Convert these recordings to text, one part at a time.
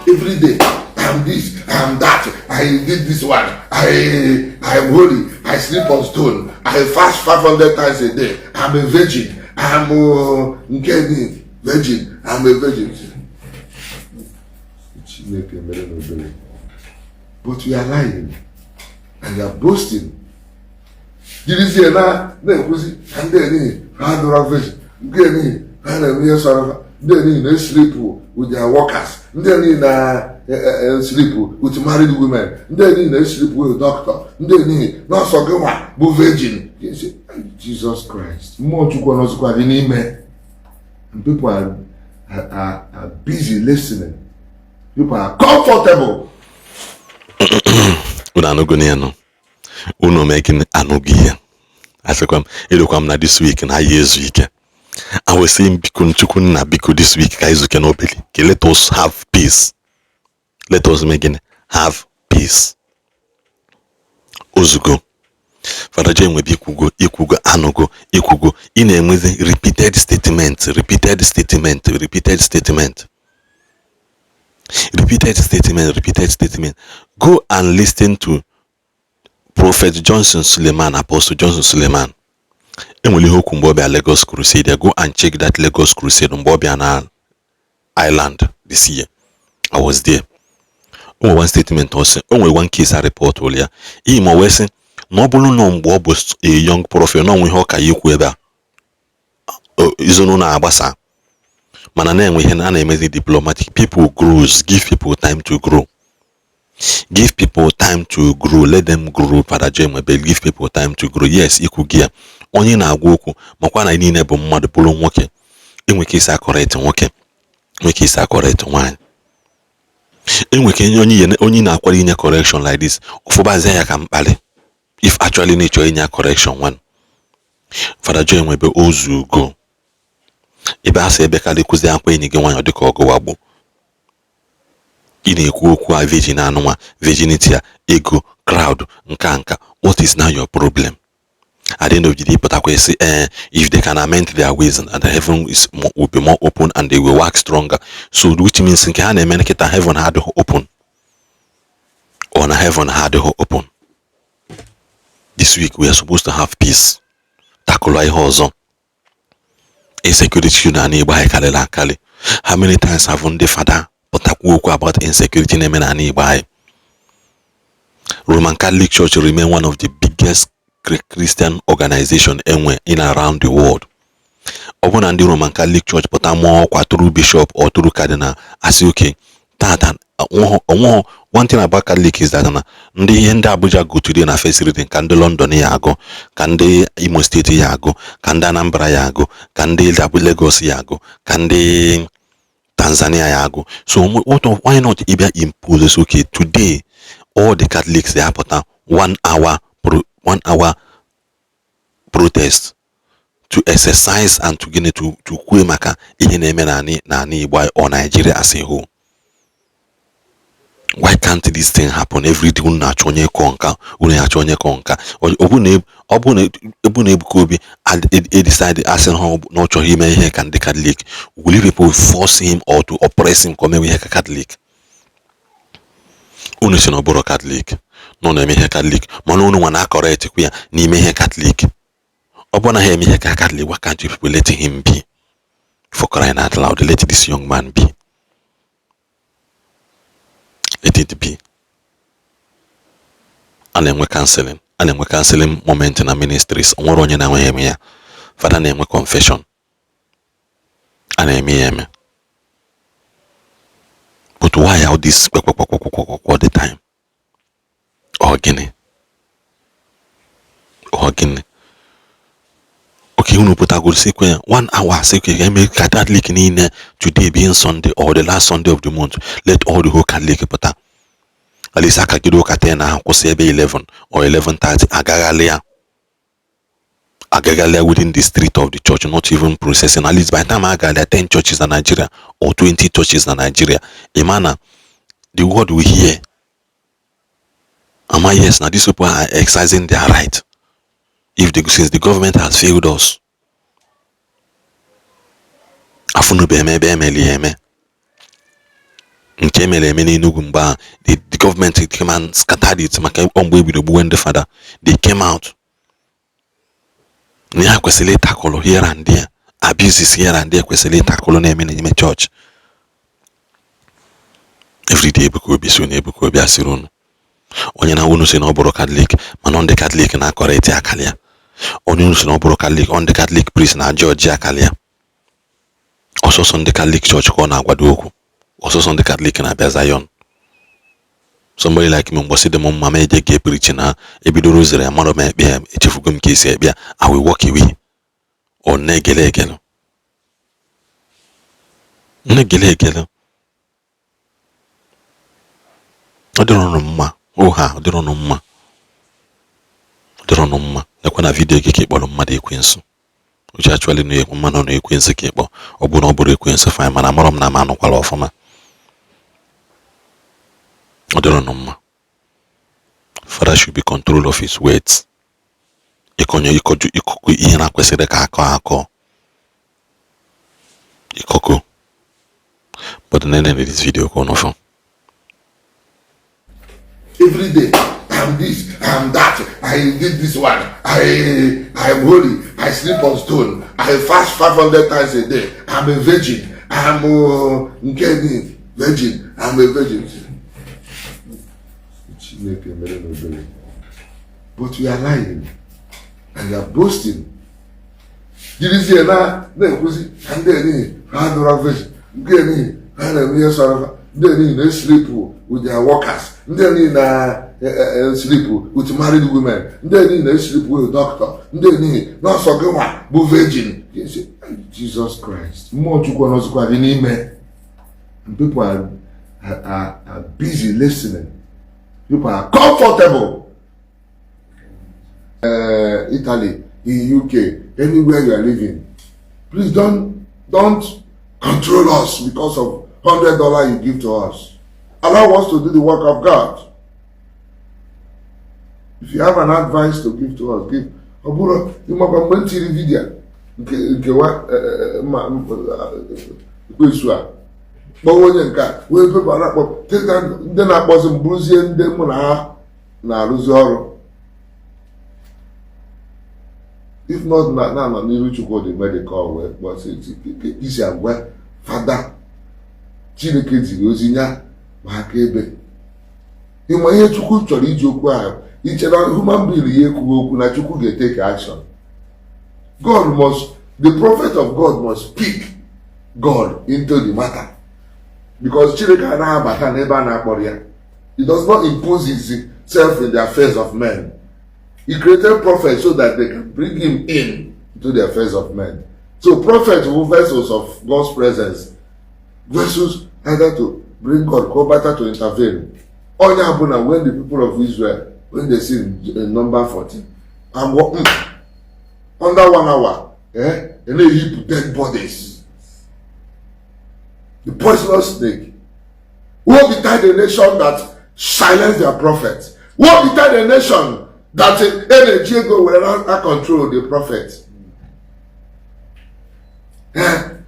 Every day, "I'm this, I'm that, I did this one, I'm holy, I sleep on stone, I fast 500 times a day, I'm a virgin, I'm nke ni virgin, I'm a virgin." Chineke mere n'obere. But you are lying and you are boasting. Jirizie na na-ekwuzi na ndị enyi ha dụra virgin, nke enyi ha na-eme ihe sọrọ ha, ndị enyi na-esleep with their workers, ndị enyi na sleep with married women, ndị enyi na-esleep with doctor, ndị enyi nọọsụ. Gị nwa bụ virgin. Jesus Christ, mmụọ Chukwu ọnọzikwa gị n'ime? And people are busy listening. People are comfortable. Unu anụgo ya nụ? Unu mee gịnị? Anụgo ihe asịkwa m. Edokwa m na this week na anyị ezu ike. I was saying, biko, Chukwu nna, biko, this week ka izuke n'obili ka let us have peace. Let us mee gịnị? Have peace. Ozugo. Fada Joe nwebe ikwugo, ikwugo, anụgo, ikwugo. Ị na-enwezi repeated statement, repeated statement, repeated statement, repeated statement, repeated statement. Go and listen to Prophet Johnson Suleman, Apostle Johnson Suleman. Enwere ihe okwu mgbe ọ bịa Lagos Crusade. Go and check that Lagos Crusade mgbe ọ bịa na Island this year. I was there. O nwere one statement ọ sị, o nwere one case a report ụlụ ya iyi ma o wee sị na ọ bụrụ na mgbe ọ bụ a young prophet na onwe ihe ọ ka ya ikwu ebe a izonu na-agbasa, mana na-enwe ihe a na-emezi diplomatic. People grows. Give people time to grow. Give people time to grow. Let them grow. Fada Joe Nwebe, give people time to grow. Yes, ikwu gị ya, onye na-agwa okwu makwa na niile bụ mmadụ, bụrụ nwoke, enwe ka isi acorrect nwoke, enwe ka isi acorrect nwaanyị, enwe ka onye onye na-akwado inye correction like this ụfọbazie ya ka mkparị. If actually na-echọ inye correction one, Fada Joe Nwebe, ozugo ebe a sị ebe karị kụzi akwa enyi gị nwaanyị, ọ dịka ọgụ wagbo. Ị na-ekwu okwu a virgin anụnwa, virginity ya, ego, crowd, nka nka. What is now your problem? At the end of the day, pụtakwa isi if they can amend their ways and the heaven is more, will be more open and they will work stronger. So which means nke ha na-eme nkịta, heaven ha adịghị open, or na heaven ha adịghị open. This week we are supposed to have peace. Takụlụ ihe ọzọ, insecurity na Igbo anyị karịrị akarị. How many times have ndị fada pụtakwu okwu about insecurity na-eme n'ala Igbo anyị? Roman Catholic Church remain one of the biggest Christian organization enwe in around the world. Ọ bụrụ na ndị Roman Catholic Church pụta mụọ ọkwa through bishop or through cardinal, asị oke tata onweghị. One thing about Catholic is that na ndị ihe ndị Abuja go today na first reading, ka ndị London ya agụ, ka ndị Imo Steeti ya agụ, ka ndị Anambra ya agụ, ka ndị Lagos ya agụ, ka ndị Tanzania ya agụ. So what of, why not ịbịa impose, okay, today all the Catholics ya apụta 1 hour pro, 1 hour protest to exercise and to gịnị, to kwue maka ihe na-eme n'ala Igbo or Nigeria as a whole? Why can't this thing happen every day? Unu na-achọ onye kọ nka, unu na-achọ onye kọ nka. Ọ bụ na ebu na Ebuka Obi decide asị na ọ chọghị ime ihe ka ndị Catholic, will you people force him or to oppress him ka o mewe ihe ka Catholic? Unu si na ọ bụrụ Catholic na ọ na-eme ihe Catholic, mana unu nwa na-acorrectkwa ya n'ime ihe Catholic. Ọ bụrụ na ha eme ihe ka Catholic, why can't you people let him be? For crying out loud, let this young man be. Let it be. A na-enwe counseling, a na-enwe counseling moment na ministries. O nwere onye na-enweghị eme ya? Fada na-enwe confession, a na-eme ya eme. But why all this kpekpekpekpekpekpe all the time? Ọ gịnị? Ọ gịnị? Okay, unu pụtagoro sikwe ya 1 hour, sikwe ka eme ka Catholic niile, today being Sunday or the last Sunday of the month, let all the whole Catholic pụta. At least akagide ụka 10 ahụ, kwụsị ebe 11 or 11:30, agaghalị ya, agaghalị within the street of the church, not even processing. At least by the time agaghalị 10 churches na Nigeria or 20 churches na Nigeria, ịma na the world will hear ama, yes, na these people are exercising their right. If the since the government has failed us, afụnube eme ebe emeli ya eme. Nke mere eme n'Enugu mgbe ahụ, the government came and scattered it, maka mgbe ebido gbuwe ndị fada, they came out na ya kwesịrị ịtakụlụ here and there, abuses here and there kwesịrị ịtakụlụ na-eme n'ime chọọchị everyday. Ebuka Obi so na Ebuka Obi asịrị unu onye na unu si na ọ bụrụ Catholic, mana ndị Catholic na-akọrọ akali ya. Onye unu si na ọ bụrụ Catholic, ọ ndị Catholic priest na jọji akali ya. Ọsọsọ ndị Catholic Church ka ọ na-agwado okwu, ọsọsọ ndị Catholic na-abịa Zion. Somebody like me, mgbọsị dị m mma ma eje ga preach na ebido rosary, amara m ekpe ya, echefugo m ka esi ekpe ya, I will walk away. Ọ na-egele egele, na-egele egele. Ọ dịrọ unu mma ụha, ọ dịrọ unu mma, ọ dịrọ unu mma. Lekwa na video gị ka ị kpọrọ mmadụ ekwensu, uche actually na ekwu mmanụ na ekwensu ka ịkpọ. Ọ bụrụ na ọ bụrụ ekwensu, fine, mana amarọ m na m anụkwala ọfụma. Ọ dịrọ unu mma. Father should be control of his words. Ịkọnye ịkọju ịkọkọ ihe na-kwesịrị ka akọ akọ ịkọkọ. But nene this video ka unu fụ. Every day, I'm this, I'm that, I did this one, I'm holy, I sleep on stone, I fast 500 times a day, I'm a virgin, I'm nke ni virgin, I'm a virgin. Chineke mere n'obere. But you are lying and you are boasting. Jirizie na na-ekwuzi ka ndị enihi ha dụra virgin, nke enihi ha na-eme ihe sọrọ ha, ndị enihi na-esleep with their workers, ndị enihi na sleep with married women, ndị enihi na-esleep with doctor, ndị enihi nọọsọ gị nwa bụ virgin. Jesus Christ, mmụọ Chukwu ọnọzikwa gị n'ime. And people are busy listening. People are comfortable. Italy, in UK, anywhere you are living, please don't control us because of $100 you give to us. Allow us to do the work of God. If you have an advice to give to us, give. Ọ bụrụ ịmakwa mgbe m tiri video nke nke nwa ma ekwensu a kpọwa onye nke a wee paper na-akpọ ndị na-akpọzi m, bụrụzie ndị mụ na ha na-arụzi ọrụ. If not na na-anọ n'iru Chukwu dị medical wee kpọsị isi agwa fada Chineke ziri ozi ya ma aka ebe ịma ihe Chukwu chọrọ iji okwu ahụ iche na human being ya ekwughị okwu na Chukwu ga-etake action. God must, the prophet of God must speak God into the matter, because Chineke anaghị abata n'ebe a na-akpọrọ ya. He does not impose himself in the affairs of men. He created prophets so that they can bring him in to the affairs of men. So prophets were vessels of God's presence, vessels either to bring God, come better to intervene. Onye abụna when the people of Israel, when they see in number 14 and what, under one hour, and they heap dead bodies, the poisonous snake. Woe betide the nation that silence their prophets. Woe betide the nation that energy ego were na control the prophet.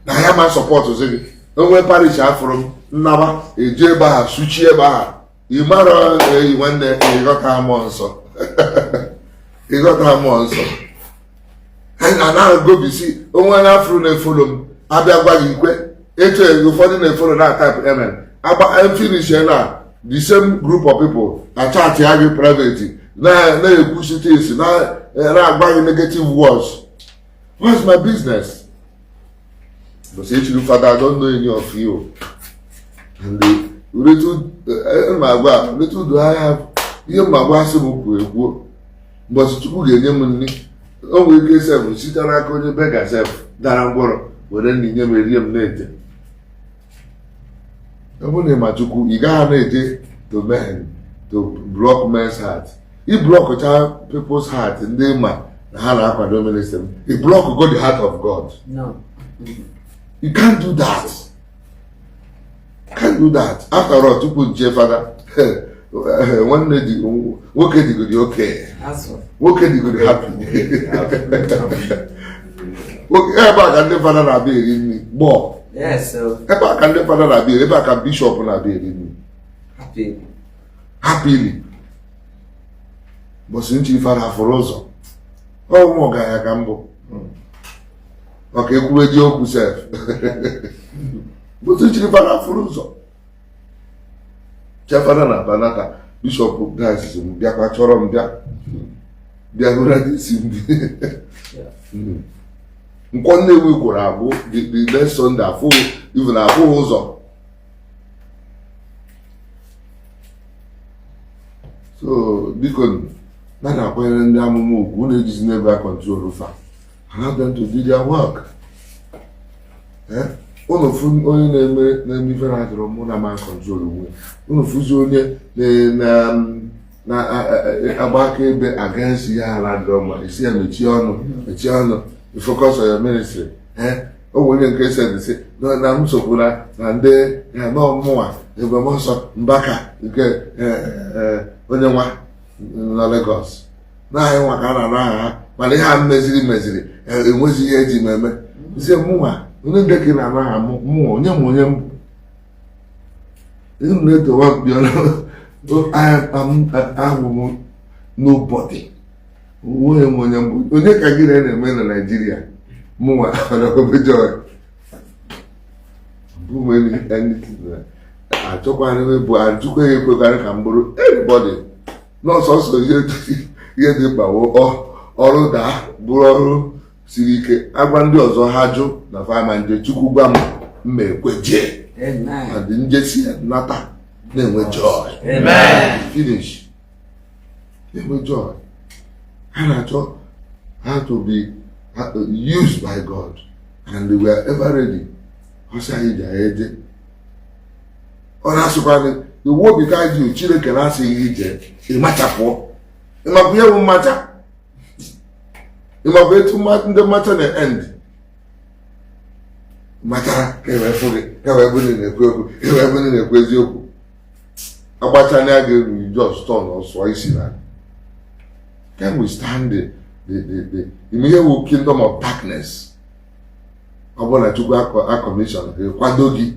Na ya ma support gị onwe parish afụrụ m nnaba eje ebe ahụ suchie ebe ahụ ị mara eyi nwanne. Ịghọta mmụọ nsọ, ịghọta mmụọ nsọ a na-agobisi onwe onye afụrụ na-efollow m abịa gwa gị ikwe etu ụfọdụ na-efollow na type mm agba finish na the same group of people na chat ya gị private na-ekwusi things, na-agwa gị negative words. What's my business? But say echiri father, I don't know any of you. And the little ma agwa, little do I have, ihe ma agwa asị m kwuo ekwuo mbọchị Chukwu ga-enye m nri, o nwere ike sef site n'aka onye beggar sef dara ngwọrọ were nri nye m erie m na-eje. Ọ bụrụ na ịma Chukwu, ị gaghị na-eje to men to block men's heart. I blockcha people's heart ndị ma na ha na-akwado ministry m, i block go the heart of God. No. You can't do that. You can't do that. After all, tupu nche fada nwanne dị nwoke dịgodi oke Azụ. nwoke dịgodi happy nwoke ebe a ka ndị fada na-abịa eri nri gbọọ. Yes, so Ebe a ka ndị fada na-abịa, ebe a ka bishọp na-abịa eri nri. Happy. Happily. Bọsị nchi fada fụrụ ụzọ. Ọ ụmụ ọgaranya ka mbụ. Maka ekwuwe ji okwu sef. Bọsị nchi fada fụrụ ụzọ. Chefada na banata bishọp diocese m bịakwa chọrọ m bịa. Bịa hụra isi m. Nkwọ Nnewi kwụrụ agwụ the next Sunday afụ even afụghị ụzọ. So biko na na-akwanyere ndị amụma ugwu, unu ejizi n'ebe a control fa. Allow them to do their work. Unu fụ onye na-eme ife na-adịrọ mụ na ma control onwe. Unu fụzi onye na-agba aka ebe against ihe ala adịrọ mma, isi ya mechie ọnụ, mechie ọnụ, you focus on your ministry. O nwere onye nke sị na m sokwu na ndị ya n'ọmụnwa ebube nsọ Mbaka nke onye nwa na Lagos na anyị nwa ka a na-anụ aha ha, mana ihe a meziri enwezi ihe eji m eme. Nse mụnwa onye ndị ka na-anụ aha mụnwa onye m onye m unu na-etowa mkpi ọnụ ahụ m nobody. Onye m onye mbụ onye ka gị na-eme na Naịjirịa mụnwa Joy bụ m achọkwana bụ ajụkwa ya ekwekarị ka m bụrụ anybody n'ọsọsọ ihe dị mkpa ọrụ daa bụrụ ọrụ siri ike agwa ndị ọzọ ha jụ na fama nje Chukwu gwa m mma ekwe jee and njesi ya nata na-enwe joy. Finish na-enwe joy. Ha na-achọ how to be used by God and they were ever ready. Ọsọ anyị ji anyị eje ọ na-asịkwa iwu obi ka ji Chineke na-asịghị ije ịmachapụọ ịmakwa ihe bụ mmacha ịmakwa etu ndị mmacha na-end machara ka ewee fụ gị ka wee bụrụ na-ekwu ekwu ka wee bụrụ na-ekwu eziokwu agbacha na ga-eru just turn ọsọ isi na. Can we stand the ihe wu kingdom of darkness? Ọ bụrụ na Chukwu a commission kwado gị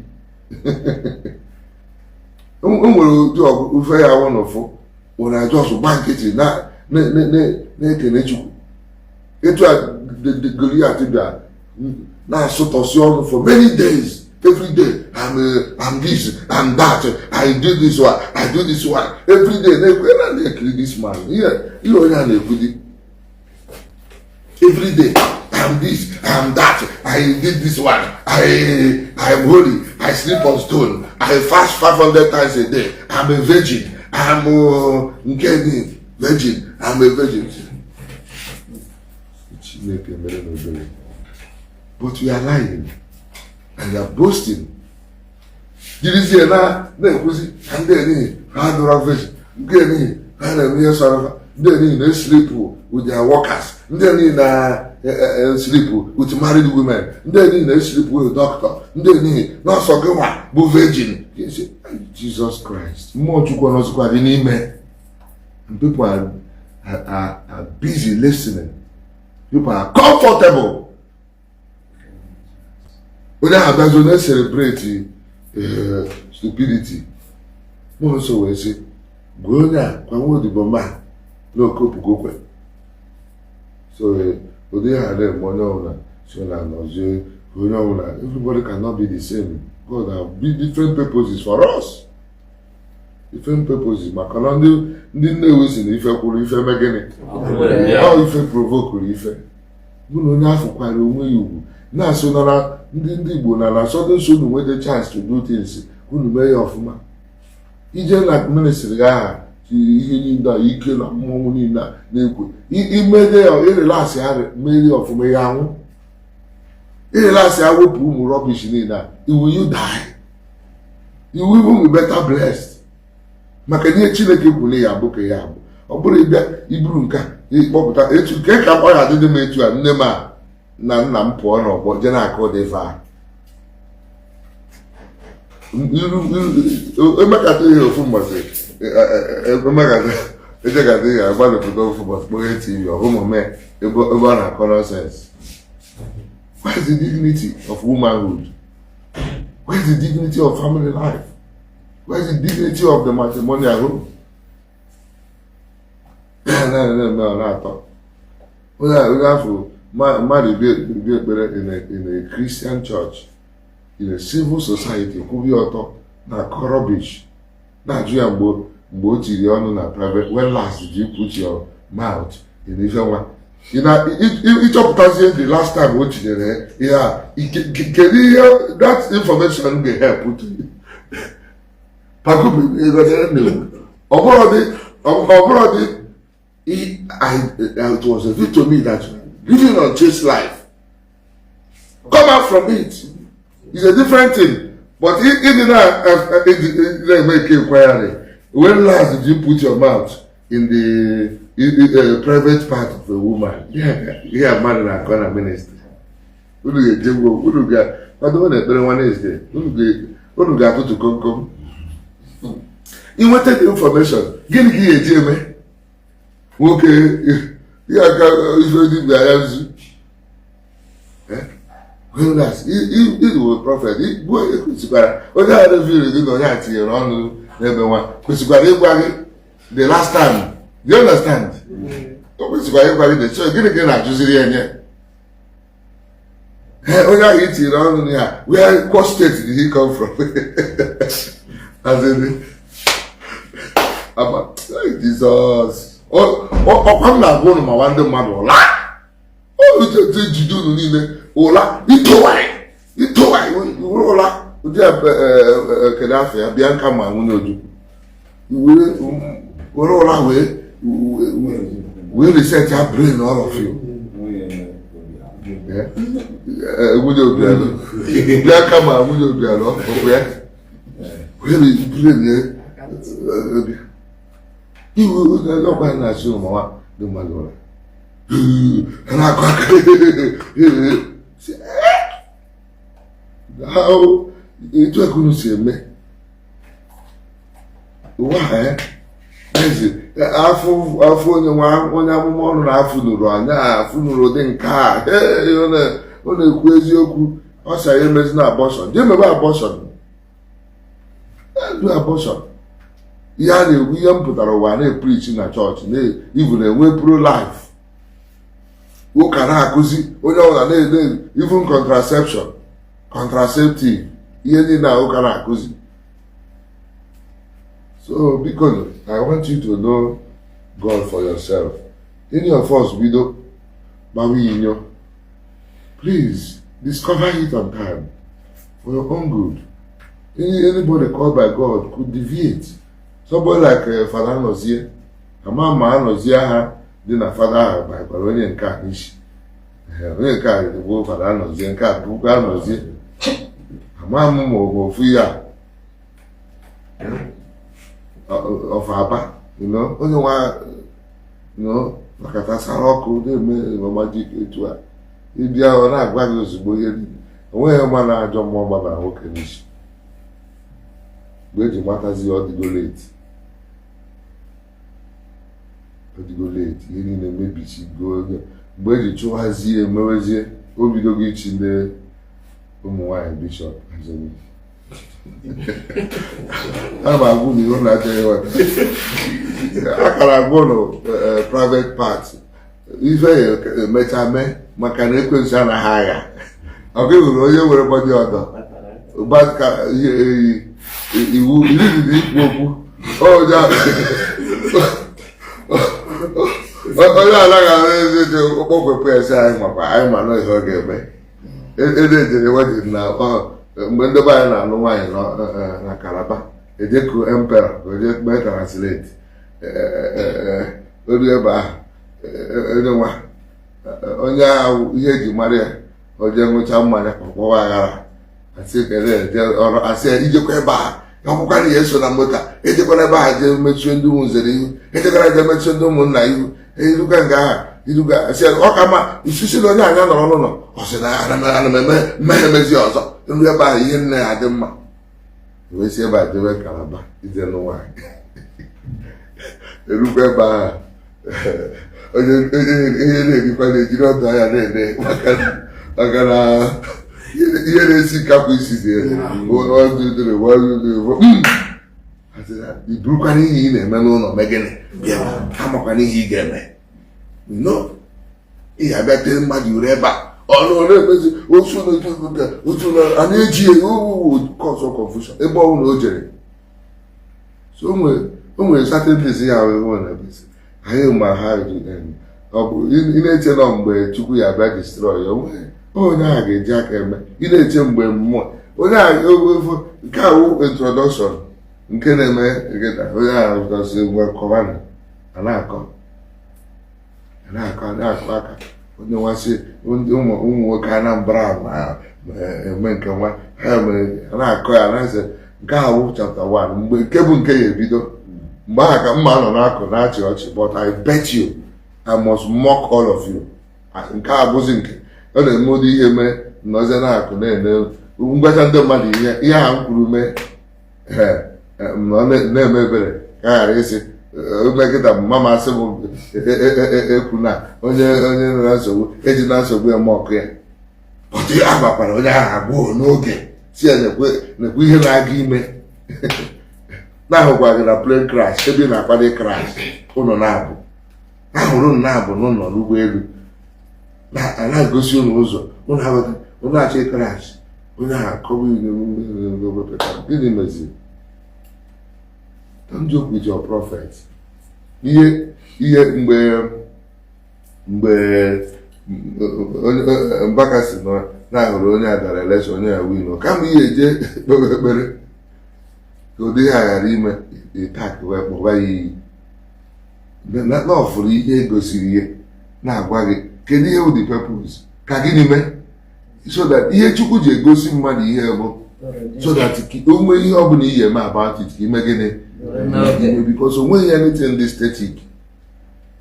o nwere ụdị ọgụ ufe ya wụ n'ụfụ nwere just gba nkịtị na-ekene Chukwu etu a Goliath bịa na-asụtọsị ọnụ for many days, every day, I'm this, I'm that, I do this one, I do this one, every day na-ekwe na na-ekiri this man ihe ihe onye a na-ekwu di every day, I'm this, I'm that, I did this one, I'm holy, I sleep on stone, I fast 500 times a day, I'm a virgin, I'm nke ni virgin, I'm a virgin. Chineke mere n'obere. But you are lying and you are boasting. Jirizie na na-ekwuzi na ndị enihi ha dụra virgin, nke enihi ha na-eme ihe sọrọ ha, ndị enihi na-esleep with their workers, ndị enihi na-esleep with married women, ndị enihi na-esleep with doctor, ndị enihi n'ọsọ gị nwa bụ virgin. Jesus Christ, mmụọ Chukwu ọnọzikwa dị n'ime. And people are busy listening. People are comfortable. Onye ahụ abịazi onye celebrate stupidity. Mmụọ nsọ wee sị gwa onye a gwa nwa odibo ma na okopugokwe. So ụdị ha na-eme onye ọbụla so na nọzie onye ọbụla. Everybody cannot be the same. God have be different purposes for us. Different purposes maka na ndị Nnewi si na ife kwuru ife mee gịnị? Ọ ife provokuru ife. Bụ na onye afọ kwara onwe ya ugwu na-asụ nara ndị Igbo na na sọdụ nso unu nweta chance to do things unu mee ya ọfụma. Ije na ministry gị aha ihe niile a ike na mmọnwụ niile a na-ekwe imede ya irelax ya mee ya ọfụma ya anwụ irelax ya wepụ ụmụ rubbish niile a, will you die? You will even be better blessed. Maka ihe Chineke kwuru ya abụ ka ya abụ ọ bụrụ ịbịa iburu nke a ịkpọpụta etu nke ka ọ ya adịdị m etu a nne m a na nna m pụọ n'ọgbọ jee na-akụ ụdị ife a emekata ihe ofu mbọsị emekata ejekata ihe agbalịpụta ofu mbọsị kpọghe TV ọhụmụme ebe ọ na-akọ nonsense. Where is the dignity of womanhood? Where's the dignity of family life? Where's the dignity of the matrimonial home? Na-eme ọ na-atọ onye afọ mmadụ bie ekpere in a Christian church, in a civil society, kwubi ọtọ na-akọ rubbish, na-ajụ ya mgbe o tiri ọnụ na private. When last did you put your mouth in ife nwa? Ịchọpụtazie the last time o tinyere ihe a, kedu ihe that information ga-help to you? Ọ bụrụ dị, it was revealed to me that living on chase life, come out from it, it's a different thing. But ịdị na-eme inquiry, when last did you put your mouth in the private part of a woman? Ihe mmadụ na-akọ na ministry, unu ga-ejegwo, unu ga-kwadobe na ekpere Wednesday, unu ga-atụtụ komkom inweta the information. Gịnị ka ị ga-eji eme nwoke ihe aka ife dibịa ya nzu? Ịwụ prophet kwesịkwara onye a reveal gị na onye a tinyere ọnụ n'ebe nwa kwesịkwara ịgwa gị the last time. Do you understand? O kwesịkwara ịgwa gị the. So gịnị ka ị na-ajụziri ya nye onye ahụ i tinyere ọnụ na ya? Where, what state did he come from? As in, Jesus, ọkwa m na-agwa ụnụ mawa ndị mmadụ ụla olu jide unu niile ụla itowai itowai were ụla ụdị kedu afọ ya bịa nka ma nwunye Ojukwu were ụla wee reset ya brain, all of you. Nwunye Obianọ bịa kama nwunye Obianọ ọkụ ya wee brain ya iwe ọkwa na-achị ụmụnwa ndị mmadụ ụra ha na-akụ aka. How etu ekunu si eme ụwa ha eze afọ afọ onye nwa onye amụma ọnụ na-afụ nụrụ anya afụ nụrụ ụdị nke a. Ọ na-ekwu eziokwu. Ọ sị anyị emezi na abortion, jee mebe abortion, do abortion. Ihe a na-ekwu, ihe m pụtara ụwa na-epreach na chọọchị na ivu na-enwe pro life ụka na-akụzi onye ọbụla na-ede, even contraception, contraceptive, ihe niile a ụka na-akụzi. So biko, I want you to know God for yourself. Any of us bido gbawa inyo, please discover it on time for your own good. Anybody called by God could deviate. Somebody like Father Anozie, ama ma Anozie ha dị na fada ahụ bakwara onye nke a n'isi. Onye nke a bụ Fada Anozie, nke a bụkwa Anozie. Ama m ma ọ bụ ofu ihe a of Aba, onye nwa makata sara ọkụ na-eme magic etu a ịbịa ọ na-agwa gị ozugbo ihe onweghị ma na ajọ mmụọ gbabara nwoke n'isi. Mgbe eji matazi ya, ọ dịgo late, ọ dịgo late, ihe niile mebisigo. Onye mgbe eji chụwazie emewezie, o bidogo ichi ndị ụmụ nwaanyị bishọp. Ana m agwụ na ihe na-achọghị ịghọta akara agwụ nụ private part ife ya emecha mee maka na ekwensu anaghị agha ọkụ hụrụ onye nwere body odour ka ihe iwu iriri ikwu okwu onye anaghị ahụ eze kpọkwepụ ese anyị makwa anyị ma na ihe ọ ga-eme ede ejere wedding na mgbe ndị be anyị na-alụ nwaanyị na Calabar, ejeku emperor ka oje mee translate olu ebe ahụ. Onye nwa onye ahụ ihe eji mara ya, o jee ṅụcha mmanya ọkpọwa aghara, asị kele eje ọrụ, asị ya ijekwa ebe a ọkwụkwa na ya eso na moto, ejekwara ebe ahụ jee mechie ndị ụmụ nzere ihu, ejekwara jee mechie ndị ụmụnna ihu, iruga nga aha iruga, asị ya ọ ka ma isisi na onye anya nọrọ n'ụlọ, ọ sị na ana m eme mmehie mezi ọzọ nru ebe ahụ ihe nne ya adị mma, wee si ebe a jebe Calabar ije nụ nwaanyị. Erukwa ebe ahụ, onye ihe na-erikwa na-ejiri ọdụ anya na-ene maka na Ihe na-esi kapụ isi dị one, two, three, one, two, three, four. I burukwana ihe ị na-eme n'ụlọ mee gịnị bịa amakwana ihe ị ga-eme no ị ga-abịa tee mmadụ ure ebe a ọnụ ọ na-emezi otu na otu na a na-eji owu cause confusion ebe ọ bụla o jere. So o nwere certain things ya ahụ nwere anyị ma ha ọ bụ ị na-eche nọ mgbe Chukwu ya abịa destroy ya onwe onye ahụ ga-eji aka eme. Ị na-eche mgbe mmụọ onye ahụ nke ahụ introduction nke na-eme nkịta onye ahụ pụtasị ngwa kọvanị a na-akọ a na-akọ na-akụ aka onye nwasị ndị ụmụ nwoke Anambra ma eme nke nwa ha mere a na-akọ ya na-ese nke ahụ chapter 1 mgbe nke bụ nke ya ebido mgbe ahụ ka mma nọ n'akụ na-achị ọchị. But I bet you I must mock all of you. Nke a bụzi nke ọ na-eme ụdị ihe mee nọzie na-akụ na-ene ngwacha ndị mmadụ ihe ihe ahụ m kwuru mee na-eme ebere ka a ghara ịsị mekịta mama asị m ekwu na onye onye nọ na nsogbu eji na nsogbu eme ọkụ ya pọtụ a gwakwara onye ahụ abụọ n'oge si ya nekwe ihe na-aga ime na-ahụkwa gị na plane crash ebe ị na-akwado crash ụnọ na-abụ ahụrụ ụnụ na-abụ n'ụlọ n'ụgbọelu na-egosi ụnụ ụzọ ụnụ aghọta ụnụ achọ crash onye ahụ akọba gịnị meziri. Don't joke with your prophet. Ihe ihe mgbe mgbe Mbaka si na ahụrụ onye a dara election onye ya win kama ihe eje kpewe ekpere ka ụdị ha ghara ime ịtak wee kpọba ya iyi na ọ fụrụ ihe gosiri ihe na-agwa gị kedu ihe wụ the purpose ka gịnị mee so that ihe Chukwu ji egosi mmadụ ihe bụ so that o nwee ihe ọ bụla ihe eme about it ka ime gịnị ime because o nweghị anything dị static.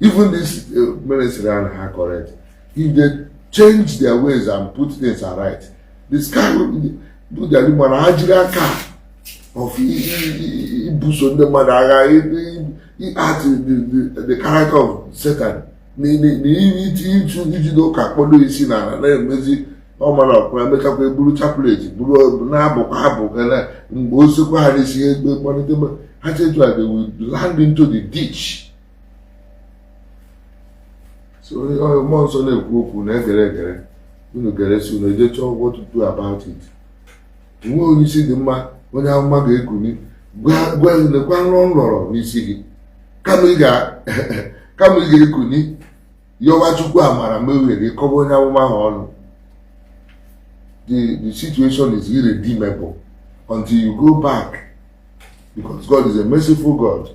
Even this ministry and ha correct if they change their ways and put things aright, the sky will do their mana ha jiri aka of ibuso ndị mmadụ agha act the character of Satan na ijide ụka kpọdo isi n'ala na-emezi ọmara ọkwa emechakwa eburu chaplet buru na-abụkwa abụ mgbe osikwa ha n'isi egbe kpọlite ha chetu a, they will land into the ditch. So mmụọ nsọ na-ekwu okwu na-egere egere unu gere si unu eje chọọ what to do about it. Nwe onye isi dị mma onye amụma ga-ekuni gwa nekwa nrọ m rọrọ n'isi gị kama ị ga-ekuni yọwa Chukwu amara mewere gị kọba onye amụma ahụ ọnụ. The situation is irredeemable until you go back because God is a merciful God.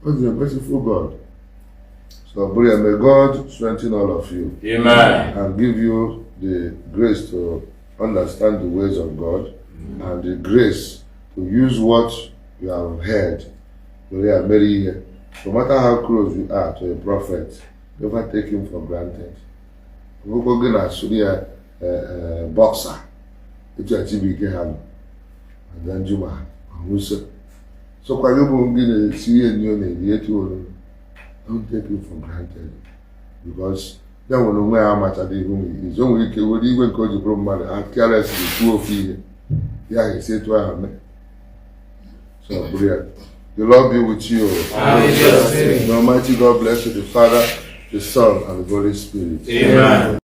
God is a merciful God. So may God strengthen all of you. Amen. And give you the grace to understand the ways of God and the grace to use what you have heard. No matter how close you are to a prophet, never take him for granted. Ọbụkwa gị na-asụrụ ya boxer etu a Chibuike ha nọ Danjuma Musa sọkwa gị bụ gị na-esi ihe nyo na-eri etu olu. Don't take him for granted because ya nwere onwe ya amachara ihu m izu o nwere ike were igwe nke o ji bụrụ mmadụ ha carelessly kwuo ofu ihe ya ga-esi etu ahụ mee so bụrụ ya. The Lord be with you. And with your spirit. The Almighty God bless you, the Father, the Son, and the Holy Spirit. Amen.